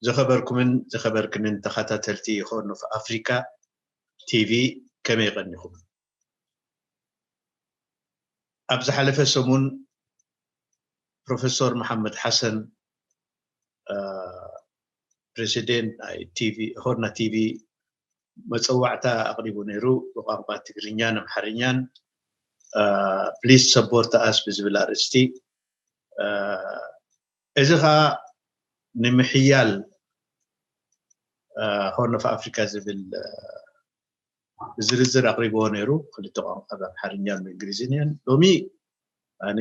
ዝኸበርኩምን ዝኸበርክንን ተኸታተልቲ ሆርን ኦፍ ኣፍሪካ ቲቪ፣ ከመይ ቀኒኹም? ኣብ ዝሓለፈ ሰሙን ፕሮፌሰር መሓመድ ሓሰን፣ ፕሬሲደንት ናይ ቲቪ፣ ሆርና ቲቪ፣ መፀዋዕታ ኣቕሪቡ ነይሩ፣ ብቋንቋ ትግርኛን ኣምሓርኛን፣ ፕሊስ ሰፖርት ኣስ ብዝብል ኣርእስቲ። እዚ ከዓ ንምሕያል ሆርን ኦፍ ኣፍሪካ ዝብል ዝርዝር ኣቕሪብዎ ነይሩ፣ ክልተ ቋንቋ፣ ብኣምሓርኛን ብእንግሊዝኛን። ሎሚ ኣነ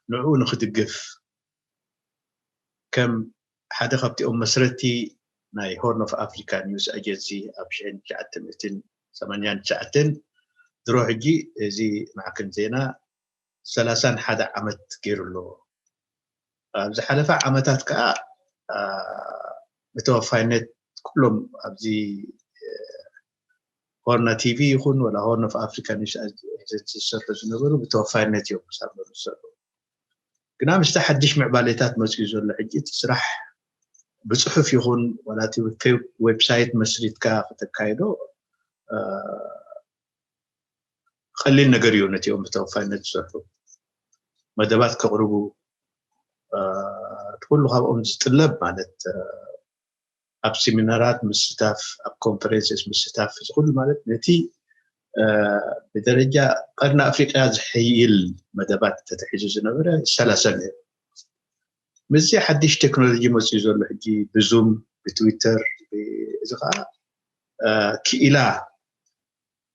ንዕኡ ንክድግፍ፣ ከም ሓደ ካብቲኦም መስረቲ ናይ ሆርን ኦፍ ኣፍሪካ ኒውስ ኣጀንሲ ኣብ ሽሕን ትሽዓተ ሚእትን ሰማንያን ትሽዓተን፣ ድሮ ሕጂ እዚ ማዕከን ዜና ሰላሳን ሓደ ዓመት ገይሩ ኣሎ። ኣብ ዝሓለፈ ዓመታት ከዓ ብተወፋይነት ኩሎም ኣብዚ ሆርና ቲቪ ይኹን ወላ ሆርን ኦፍ ኣፍሪካ ኒውስ ዝሰርሑ ዝነበሩ ብተወፋይነት እዮም ክሳብ ዝሰርሑ። ግና ምስቲ ሓድሽ ምዕባሌታት መፅኡ ዘሎ ሕጂ እቲ ስራሕ ብፅሑፍ ይኹን ወላ እቲ ዌብሳይት መስሪትካ ክተካይዶ ቀሊል ነገር እዩ። ነቲኦም ብተወፋይነት ዝሰርሑ መደባት ከቕርቡ፣ እቲ ኩሉ ካብኦም ዝጥለብ ማለት ኣብ ሴሚናራት ምስታፍ፣ ኣብ ኮንፈረንስስ ምስታፍ፣ እዚ ኩሉ ማለት ነቲ ብደረጃ ቀርኒ ኣፍሪቃ ዝሕይል መደባት ተተሒዙ ዝነበረ ይሰላሰል ነይሩ። ምስዚ ሓድሽ ቴክኖሎጂ መፅኡ ዘሎ ሕጂ ብዙም፣ ብትዊተር፣ እዚ ከዓ ክኢላ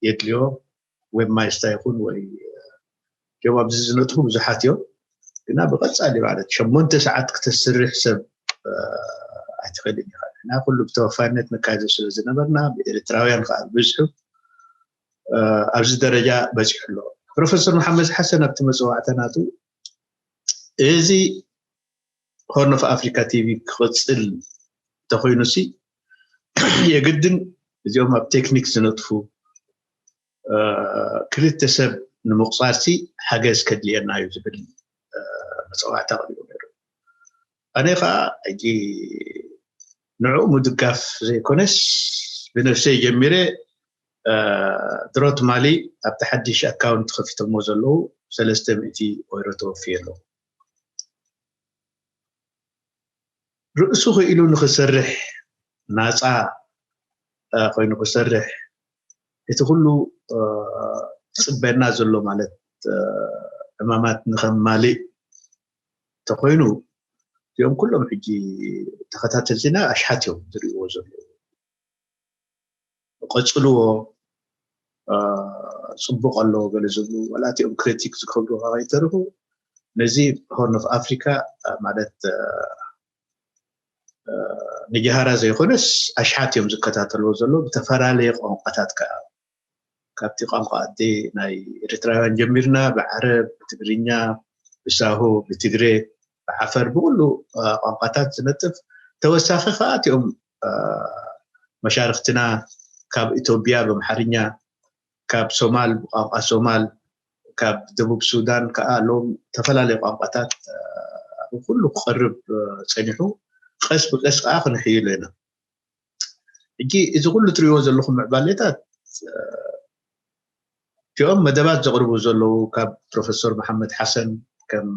የድልዮ። ዌብ ማስተር ይኹን ወይ እዚኦም ኣብዚ ዝነጥፉ ብዙሓት እዮም። ግና ብቐፃሊ ማለት ሸሞንተ ሰዓት ክተስርሕ ሰብ ኣይትኽእልን ኢኻ። ንሕና ኩሉ ብተወፋይነት ነካይዶ ስለ ዝነበርና ብኤርትራውያን ከዓ ብብዝሑ ኣብዚ ደረጃ በፂሑ ኣሎ። ፕሮፌሰር መሓመድ ሓሰን ኣብቲ መፀዋዕታ ናቱ እዚ ሆርን ኦፍ ኣፍሪካ ቲቪ ክቕፅል እንተኮይኑሲ የግድን እዚኦም ኣብ ቴክኒክ ዝነጥፉ ክልተ ሰብ ንምቁፃርሲ ሓገዝ ከድልየና እዩ ዝብል መፀዋዕታ ኣቕሪቡ ነይሩ። ኣነ ከዓ ሕጂ ንዕኡ ምድጋፍ ዘይኮነስ ብነፍሰይ ጀሚረ ድሮ ትማሊ ኣብቲ ሓድሽ ኣካውንት ከፊቶሞ ዘለዉ ሰለስተ ሚእቲ ወይሮ ተወፍየ ኣለዉ። ርእሱ ክኢሉ ንክሰርሕ፣ ናፃ ኮይኑ ክሰርሕ፣ እቲ ኩሉ ዝፅበየና ዘሎ ማለት ዕማማት ንከማልእ ተኮይኑ እዚኦም ኩሎም ሕጂ ተኸታተልትና ኣሽሓት እዮም ዝርእዎ ዘለዉ። ቀፅልዎ፣ ፅቡቅ ኣሎ ገለ ዝብሉ ዋላ እቲኦም ክሪቲክ ዝከብሉ ከይተርፉ ነዚ ሆርን ኦፍ ኣፍሪካ ማለት ንጀሃራ ዘይኮነስ ኣሽሓት እዮም ዝከታተልዎ ዘሎ ብተፈላለየ ቋንቋታት ከዓ ካብቲ ቋንቋ ኣደ ናይ ኤርትራውያን ጀሚርና ብዓረብ፣ ብትግርኛ፣ ብሳሆ፣ ብትግሬ፣ ብዓፈር ብኩሉ ቋንቋታት ዝነጥፍ ተወሳኺ ከዓ እቲኦም መሻርክትና ካብ ኢትዮጵያ ብኣምሓርኛ፣ ካብ ሶማል ብቋንቋ ሶማል፣ ካብ ደቡብ ሱዳን ከዓ ኣለዎም ዝተፈላለዩ ቋንቋታት። ኩሉ ክቐርብ ፀኒሑ ቀስ ብቀስ ከዓ ክንሕይሎ ኢና። ሕጂ እዚ ኩሉ ትሪእዎ ዘለኹም ምዕባሌታት እቲኦም መደባት ዘቕርቡ ዘለዉ ካብ ፕሮፌሰር መሓመድ ሓሰን ከም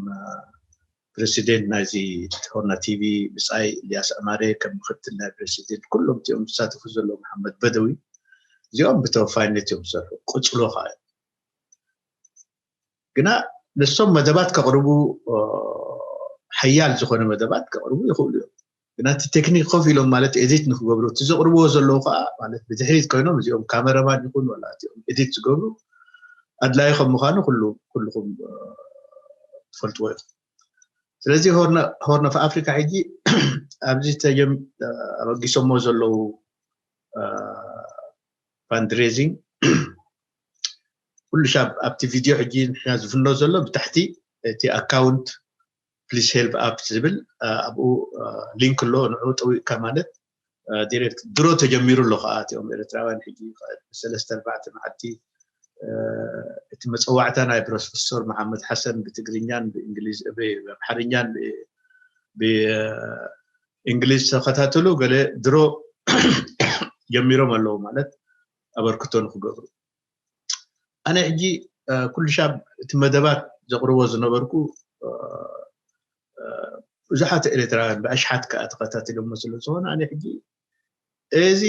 ፕሬሲደንት ናይዚ ሆርና ቲቪ ብፃይ ኢልያስ ኣማረ ከም ምክትል ናይ ፕሬሲደንት ኩሎም እቲኦም ዝሳተፉ ዘለዉ መሓመድ በደዊ እዚኦም ብተወፋይነት እዮም ዝሰርሑ ቅፅሎ ከዓ ግና ንሶም መደባት ከቕርቡ ሓያል ዝኾነ መደባት ከቕርቡ ይኽእሉ እዮም። ግና እቲ ቴክኒክ ኮፍ ኢሎም ማለት ኤዲት ንክገብሩ እቲ ዘቕርብዎ ዘለዉ ከዓ ማለት ብድሕሪት ኮይኖም እዚኦም ካመራማን ይኹን ወላ እቲኦም ኤዲት ዝገብሩ ኣድላይ ከም ምዃኑ ኩሉ ኩልኩም ትፈልጥዎ ኢኹም። ስለዚ ሆርን ኦፍ ኣፍሪካ ሕጂ ኣብዚ ተጀም ኣበጊሶሞ ዘለዉ ፋንድሬዚንግ ኩሉ ሻብ ኣብቲ ቪድዮ ሕጂ ንሕና ዝፍኖ ዘሎ ብታሕቲ እቲ ኣካውንት ፕሊስ ሄልፕ ኣፕ ዝብል ኣብኡ ሊንክ ኣሎ። ንዑ ጠዊቅካ ማለት ዲሬክት ድሮ ተጀሚሩ ኣሎ ከዓ እቲኦም ኤርትራውያን ሕጂ ሰለስተ ኣርባዕተ መዓልቲ እቲ መፀዋዕታ ናይ ፕሮፌሰር መሓመድ ሓሰን ብትግርኛን ብእንግሊዝ ብኣምሓርኛን እንግሊዝ ተኸታተሉ፣ ገለ ድሮ ጀሚሮም ኣለዉ ማለት ኣበርክቶ ንክገብሩ። ኣነ ሕጂ ኩሉ ሻብ እቲ መደባት ዘቕርቦ ዝነበርኩ ብዙሓት ኤርትራውያን ብኣሽሓት ከዓ ተኸታቲሎሞ ስለ ዝኾነ ኣነ ሕጂ እዚ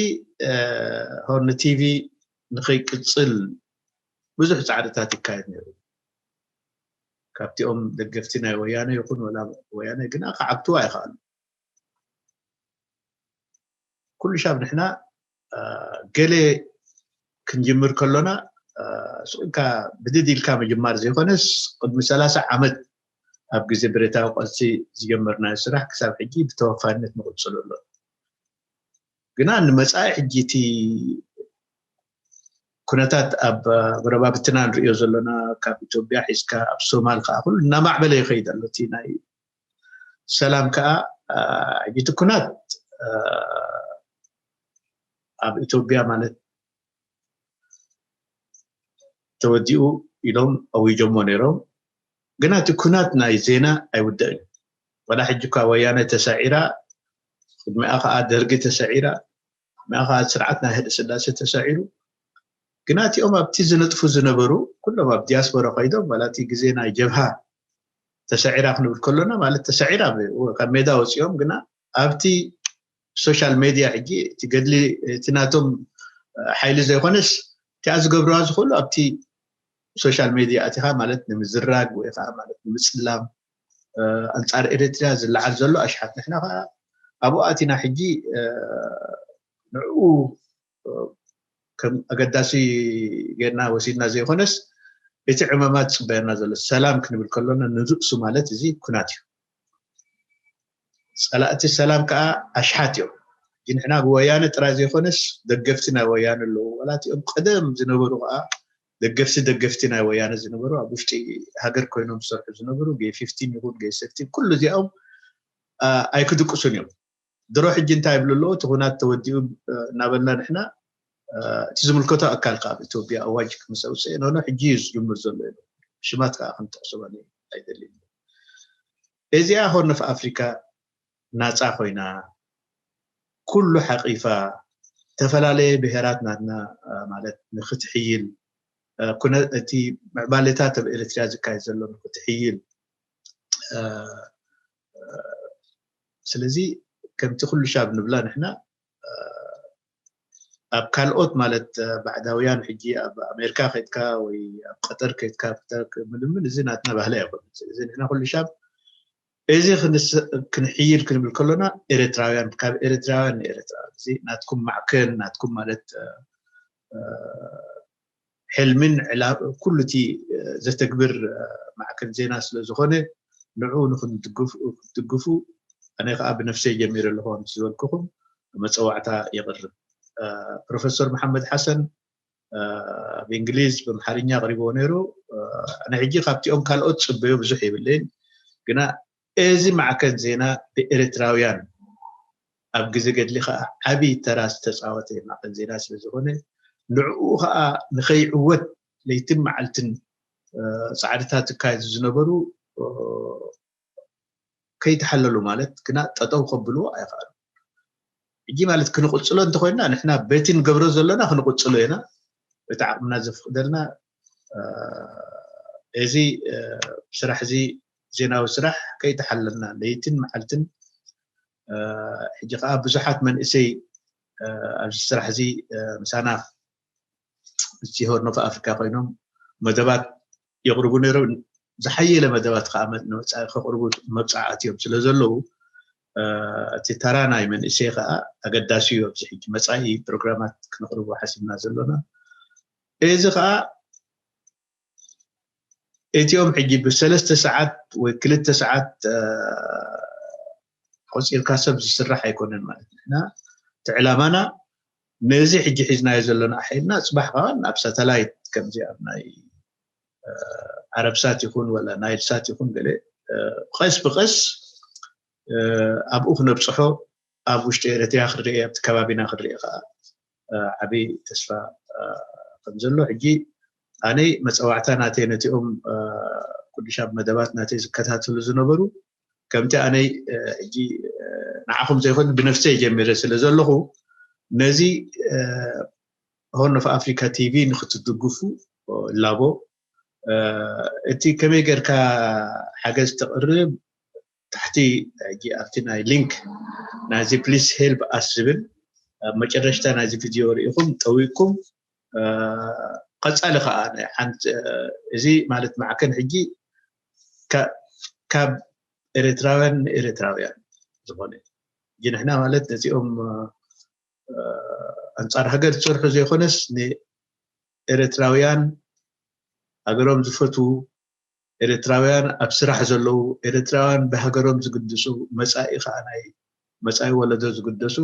ሆርን ቲቪ ንኸይቅፅል ብዙሕ ፃዕርታት ይካየድ ነይሩ። ካብቲኦም ደገፍቲ ናይ ወያነ ይኹን ወላ ወያነ ግና ክዓግትዎ ኣይኸኣሉ። ኩሉ ሻብ ንሕና ገሌ ክንጅምር ከሎና ስቕ ኢልካ ብድድ ኢልካ ምጅማር ዘይኮነስ ቅድሚ ሰላሳ ዓመት ኣብ ግዜ ብረታዊ ቃልሲ ዝጀመርናዮ ስራሕ ክሳብ ሕጂ ብተወፋይነት ንቕጽሎ ኣሎ። ግና ንመጻኢ ሕጂ እቲ ኩነታት ኣብ ጎረባብትና ንሪኦ ዘለና ካብ ኢትዮጵያ ሒዝካ ኣብ ሶማል ከዓ ኩሉ እናማዕበለ ይኸይድ ኣሎ። እቲ ናይ ሰላም ከዓ ሕጂ እቲ ኩናት ኣብ ኢትዮጵያ ማለት ተወዲኡ ኢሎም ኣዊጆሞ ነይሮም። ግና እቲ ኩናት ናይ ዜና ኣይውደእን እዩ። ዋላ ሕጂ እኳ ወያነ ተሳዒራ፣ ቅድሚኣ ከዓ ደርጊ ተሳዒራ፣ ቅድሚኣ ከዓ ስርዓት ናይ ሃይለ ስላሴ ተሳዒሩ። ግና እቲኦም ኣብቲ ዝነጥፉ ዝነበሩ ኩሎም ኣብ ዲያስፖራ ከይዶም ዋላ እቲ ግዜ ናይ ጀብሃ ተሳዒራ ክንብል ከሎና ማለት ተሳዒራ ካብ ሜዳ ወፂኦም ግና ኣብቲ ሶሻል ሜድያ ሕጂ እቲ ገድሊ እቲ ናቶም ሓይሊ ዘይኮነስ እቲኣ ዝገብርዋ ዝኽእሉ ኣብቲ ሶሻል ሜድያ ኣቲኻ ማለት ንምዝራግ ወይ ከዓ ማለት ንምፅላም ኣንፃር ኤርትራ ዝለዓል ዘሎ ኣሽሓት ንሕና ከዓ ኣብኡ ኣቲና ሕጂ ንዕኡ ከም ኣገዳሲ ጌርና ወሲድና ዘይኮነስ እቲ ዕማማት ዝፅበየና ዘሎ ሰላም ክንብል ከሎና ንርእሱ ማለት እዚ ኩናት እዩ። ፀላእቲ ሰላም ከዓ ኣሽሓት እዮም። ሕጂ ንሕና ብወያነ ጥራይ ዘይኮነስ ደገፍቲ ናይ ወያነ ኣለዉ። ዋላ እቲኦም ቀደም ዝነበሩ ከዓ ደገፍቲ ደገፍቲ ናይ ወያነ ዝነበሩ ኣብ ውሽጢ ሃገር ኮይኖም ዝሰርሑ ዝነበሩ ጌ ፊፍቲን ይኹን ጌ ሰፍቲን ኩሉ እዚኦም ኣይክድቅሱን እዮም። ድሮ ሕጂ እንታይ ይብሉ ኣለዉ እቲ ኩናት ተወዲኡ እናበልና ንሕና እቲ ዝምልከቶ ኣካል ከዓ ኣብ ኢትዮጵያ ኣዋጅ ክምሰውፅእ ኖኖ ሕጂ እዩ ዝጅምር ዘሎ ኢሉ ሽማት ከዓ ክንጠቅሶ ኣይደልን። እዚኣ ሆርን ኦፍ ኣፍሪካ ናፃ ኮይና ኩሉ ሓቂፋ ዝተፈላለየ ብሄራት ናትና ማለት ንክትሕይል እቲ ምዕባሌታት ኣብ ኤርትራ ዝካየድ ዘሎ ንክትሕይል ስለዚ ከምቲ ኩሉ ሻብ ንብላ ንሕና ኣብ ካልኦት ማለት ባዕዳውያን ሕጂ ኣብ ኣሜሪካ ከድካ ወይ ኣብ ቀጠር ከድካ ምልምን እዚ ናትና ባህሊ ኣይኮነ። ስለዚ ንሕና ኩሉ ሻብ እዚ ክንሕይል ክንብል ከሎና ኤርትራውያን ካብ ኤርትራውያን ንኤርትራውያን እዚ ናትኩም ማዕከን ናትኩም ማለት ሕልምን ኩሉ እቲ ዘተግብር ማዕከን ዜና ስለ ዝኾነ ንዑ ንክትድግፉ ኣነ ከዓ ብነፍሰይ ጀሚረ ኣለኹ ምስ ዝበልኩኹም መፀዋዕታ የቕርብ። ፕሮፌሰር መሓመድ ሓሰን ብእንግሊዝ ብምሓርኛ ኣቕሪብዎ ነይሩ። ኣነ ሕጂ ካብቲኦም ካልኦት ፅበዮ ብዙሕ የብለይን ግና እዚ ማዕከን ዜና ብኤርትራውያን ኣብ ግዜ ገድሊ ከዓ ዓብዪ ተራ ዝተፃወተ ማዕከን ዜና ስለ ዝኾነ ንዕኡ ከዓ ንኸይዕወት ለይትን መዓልትን ፃዕርታት ዝካየዱ ዝነበሩ ከይተሓለሉ ማለት ግና ጠጠው ከብልዎ ኣይኸኣሉ። ሕጂ ማለት ክንቕፅሎ እንተኮይና ንሕና በቲ ንገብሮ ዘለና ክንቕፅሎ ኢና እቲ ዓቕምና ዘፍቅደልና እዚ ስራሕ እዚ ዜናዊ ስራሕ ከይተሓለልና ለይትን መዓልትን ሕጂ ከዓ ብዙሓት መንእሰይ ኣብዚ ስራሕ እዚ ምሳና ምስቲ ሆርን ኦፍ ኣፍሪካ ኮይኖም መደባት የቕርቡ ነይሮም። ዝሓየለ መደባት ከዓ ንወፃኢ ከቕርቡ መብፃዕቲ እዮም ስለ ዘለዉ እቲ ተራ ናይ መንእሰይ ከዓ ኣገዳሲ እዩ። ኣብዚ ሕጂ መፃኢ ፕሮግራማት ክነቕርቡ ሓሲብና ዘሎና እዚ ከዓ እቲኦም ሕጂ ብሰለስተ ሰዓት ወይ ክልተ ሰዓት ቆፂርካ ሰብ ዝስራሕ ኣይኮነን ማለት ንሕና እቲ ዕላማና ነዚ ሕጂ ሒዝናዮ ዘለና ሓይልና ፅባሕ ከዓ ናብ ሳተላይት ከምዚ ኣብ ናይ ዓረብሳት ይኹን ወላ ናይልሳት ይኹን ገለ ቀስ ብቀስ ኣብኡ ክነብፅሖ ኣብ ውሽጢ ኤረትርያ ክርኤ ኣብቲ ከባቢና ክርኤ ከዓ ዓብዪ ተስፋ ከምዘሎ ሕጂ ኣነ መፀዋዕታ ናተይ ነቲኦም ኩዱሻብ መደባት ናተይ ዝከታተሉ ዝነበሩ ከምቲ ኣነይ ሕጂ ንዓኹም ዘይኮን ብነፍሰይ ጀሚረ ስለ ዘለኹ ነዚ ሆርን ኦፍ ኣፍሪካ ቲቪ ንክትድግፉ ላቦ። እቲ ከመይ ጌርካ ሓገዝ ተቕርብ ታሕቲ ሕጂ ኣብቲ ናይ ሊንክ ናይዚ ፕሊስ ሄልፕ ኣስ ዝብል ኣብ መጨረሽታ ናይዚ ቪድዮ ርኢኹም ጠዊቅኩም ቀፃሊ ከዓ ናይ ሓንቲ እዚ ማለት ማዕከን ሕጂ ካብ ኤርትራውያን ንኤርትራውያን ዝኾነ ሕጂ ንሕና ማለት ነዚኦም ኣንፃር ሃገር ዝሰርሑ ዘይኮነስ ንኤርትራውያን ሃገሮም ዝፈትዉ ኤርትራውያን ኣብ ስራሕ ዘለዉ ኤርትራውያን ብሃገሮም ዝግድሱ መፃኢ ከዓ ናይ መፃኢ ወለዶ ዝግደሱ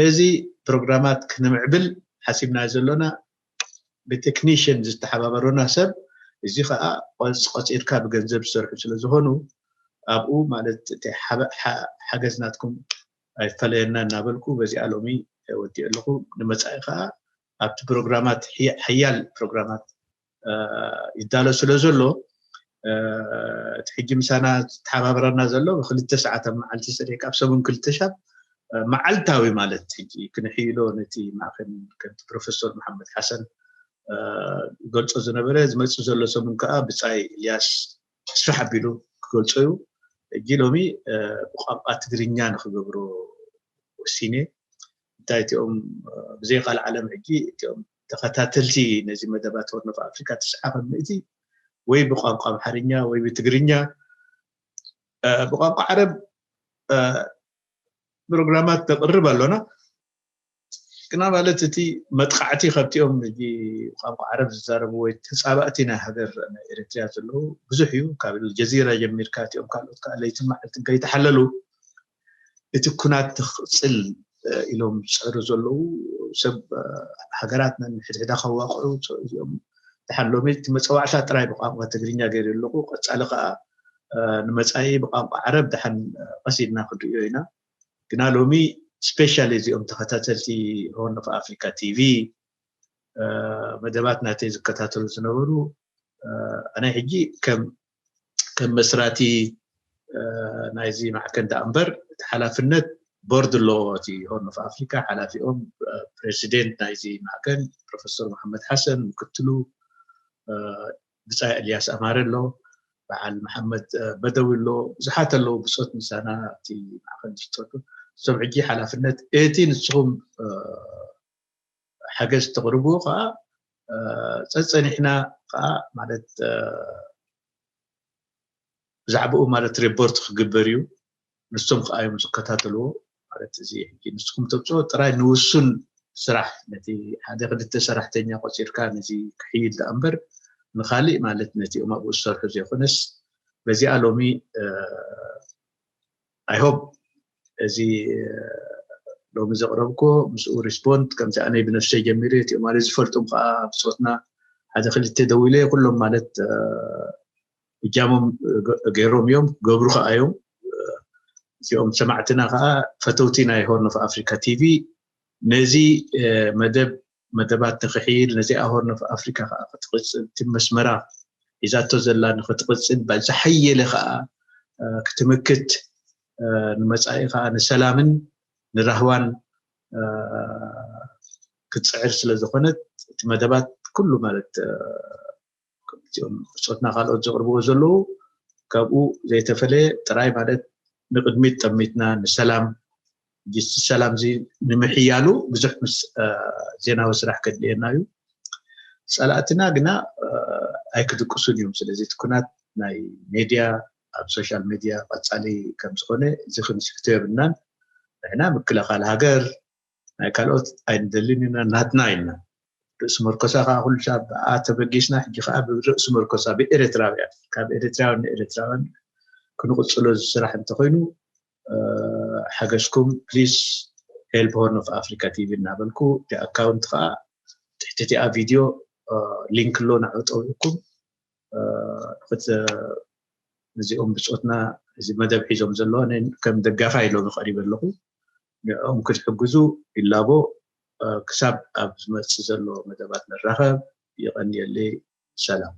እዚ ፕሮግራማት ክንምዕብል ሓሲብና ዘሎና ብቴክኒሽን ዝተሓባበሩና ሰብ እዚ ከዓ ቆፂርካ ብገንዘብ ዝሰርሑ ስለ ዝኾኑ ኣብኡ ማለት ሓገዝ ናትኩም ኣይፈለየና እናበልኩ በዚኣ ሎሚ ወዲኡ ኣለኹ። ንመፃኢ ከዓ ኣብቲ ፕሮግራማት ሓያል ፕሮግራማት ይዳሎ ስለ ዘሎ እቲ ሕጂ ምሳና ተሓባብረና ዘሎ ብክልተ ሰዓት ኣብ መዓልቲ ስሪዕ ካብ ሰሙን ክልተ ሻብ መዓልታዊ ማለት ሕጂ ክንሕይሎ ነቲ ማእኸል ከምቲ ፕሮፌሰር መሓመድ ሓሰን ገልጾ ዝነበረ ዝመፅእ ዘሎ ሰሙን ከዓ ብፃይ ኢልያስ ኣስፍሕ ኣቢሉ ክገልጾ እዩ። ሕጂ ሎሚ ብቋንቋ ትግርኛ ንክገብሮ ወሲነ እንታይ እቲኦም ብዘይ ካልእ ዓለም ሕጂ እቲኦም ተኸታተልቲ ነዚ መደባት ሆርን ኦፍ ኣፍሪካ ትስዓ ከም ምእቲ ወይ ብቋንቋ ኣምሓርኛ ወይ ብትግርኛ ብቋንቋ ዓረብ ፕሮግራማት ተቕርብ ኣሎና ግና ማለት እቲ መጥቃዕቲ ካብቲኦም ሕጂ ቋንቋ ዓረብ ዝዛረቡ ወይ ተፃባእቲ ናይ ሃገር ናይ ኤርትርያ ዘለዉ ብዙሕ እዩ ካብ ጀዚራ ጀሚርካ እቲኦም ካልኦት ከዓ ለይትን መዓልትን ከይተሓለሉ እቲ ኩናት ክቕፅል ኢሎም ዝፅዕሩ ዘለዉ ሰብ ሃገራት ነንሕድሕዳ ከዋቕዑ እዚኦም ድሓን ሎሚ እቲ መፀዋዕታ ጥራይ ብቋንቋ ትግርኛ ገይሩ ኣለኹ ቀፃሊ ከዓ ንመፃኢ ብቋንቋ ዓረብ ድሓን ቀሲድና ክንርእዮ ኢና ግና ሎሚ ስፔሻሊ እዚኦም ተኸታተልቲ ሆርን ኦፍ ኣፍሪካ ቲቪ መደባት ናተይ ዝከታተሉ ዝነበሩ ኣነ ሕጂ ከም ከም መስራቲ ናይዚ ማዕከን ደኣ እምበር እቲ ሓላፍነት ቦርድ ኣለዎ እቲ ሆርን ኦፍ ኣፍሪካ ሓላፊኦም ፕሬዚደንት ናይዚ ማዕከን ፕሮፌሰር መሓመድ ሓሰን ምክትሉ ብፃይ እልያስ ኣማረ ኣሎ በዓል መሓመድ በደዊ ኣሎ ብዙሓት ኣለዉ ብፆት ምሳና እቲ ማዕከን ዝፀዱ እሶም ሕጂ ሓላፍነት እቲ ንስኹም ሓገዝ ተቕርብዎ ከዓ ፀፀኒሕና ከዓ ማለት ብዛዕባኡ ማለት ሪፖርት ክግበር እዩ ንሶም ከዓ እዮም ዝከታተልዎ ማለት እዚ ሕጂ ንስኩም ተብፅኦ ጥራይ ንውሱን ስራሕ ነቲ ሓደ ክልተ ሰራሕተኛ ቆፂርካ ነዚ ክሕይል ደኣ እምበር ንካሊእ ማለት ነቲኦም ኣብኡ ዝሰርሑ ዘይኮነስ በዚኣ ሎሚ ኣይሆፕ እዚ ሎሚ ዘቕረብኮ ምስኡ ሪስፖንድ ከምዚ ኣነይ ብነፍሰይ ጀሚረ እቲኦም ማለት ዝፈልጦም ከዓ ብፆትና ሓደ ክልተ ደዊለ ኩሎም ማለት እጃሞም ገይሮም እዮም ክገብሩ ከዓ እዮም እዚኦም ሰማዕትና ከዓ ፈተውቲ ናይ ሆርን ኦፍ ኣፍሪካ ቲቪ ነዚ መደብ መደባት ንክሕይል ነዚኣ ሆርን ኦፍ ኣፍሪካ ከዓ ክትቅፅል እቲ መስመራ ሒዛቶ ዘላ ንክትቅፅል ዝሓየለ ከዓ ክትምክት ንመፃኢ ከዓ ንሰላምን ንራህዋን ክትፅዕር ስለ ዝኾነት እቲ መደባት ኩሉ ማለት እዚኦም ብፆትና ካልኦት ዘቕርብዎ ዘለዉ ካብኡ ዘይተፈለየ ጥራይ ማለት ንቅድሚት ጠሚትና ንሰላም ጅስቲ ሰላም እዚ ንምሕያሉ ብዙሕ ምስ ዜናዊ ስራሕ ከድልየና እዩ ፀላእትና ግና ኣይክድቅሱን እዮም ስለዚ እቲ ኩናት ናይ ሜድያ ኣብ ሶሻል ሜድያ ቀፃሊ ከም ዝኾነ እዚ ክንስሕቶ የብልናን ንሕና ምክልኻል ሃገር ናይ ካልኦት ኣይንደልን ኢና ናትና ኢልና ርእሲ መርኮሳ ከዓ ኩሉ ሻብ ብኣ ተበጊስና ሕጂ ከዓ ብርእሲ መርኮሳ ብኤርትራውያን ካብ ኤርትራውያን ንኤርትራውያን ክንቕፅሎ ዝስራሕ እንተኮይኑ ሓገዝኩም please help horn of africa tv እናበልኩ እቲ ኣካውንት ከዓ ትሕቲ እቲኣ ቪድዮ ሊንክ ኣሎ ንዕኡ ጠዊቕኩም ነዚኦም ብፆትና እዚ መደብ ሒዞም ዘለዉ ከም ደጋፋይ ኢሎም ቀሪበ ኣለኹ ንዕኦም ክትሕግዙ ይላቦ ክሳብ ኣብ ዝመፅእ ዘሎ መደባት ንራኸብ ይቐንየለይ ሰላም